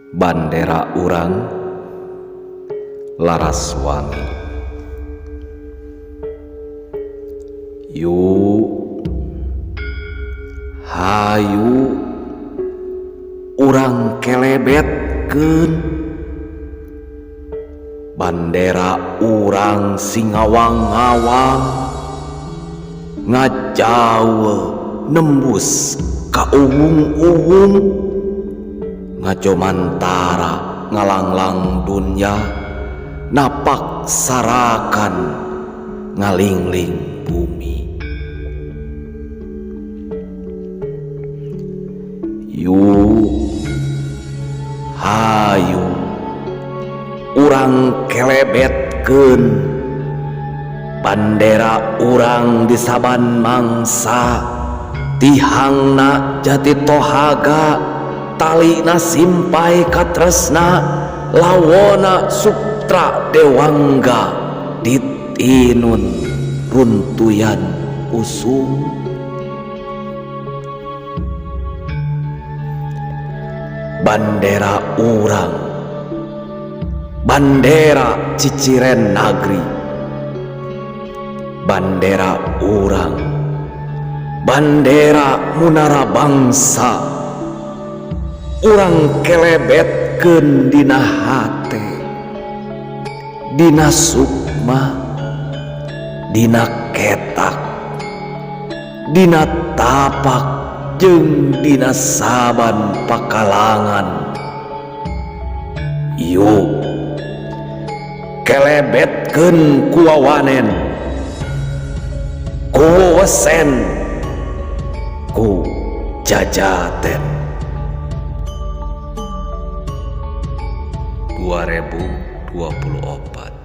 Bandera urang Laraswangi. Yuk, hayu urang kelebetkeun bandera urang singawang-ngawang ngajauh nembus ka uwung-uwung ngajomantara ngalanglang dunya napak sarakan ngalingling bumi. Yuk, hayu urang kelebetkeun bandera urang di saban mangsa tihangna jati tohaga talina simpai katresna lawona suptra dewangga ditinun runtuyan usum. Bandera urang, bandera ciciren nagri, bandera urang, bandera munara bangsa, urang kelebetkeun dina hate, dina sukma, dina ketak, dina tapak jeung dina saban pakalangan. Yuk, kelebetkeun ku wawanen, ku wewesen, ku jajaten. 2024.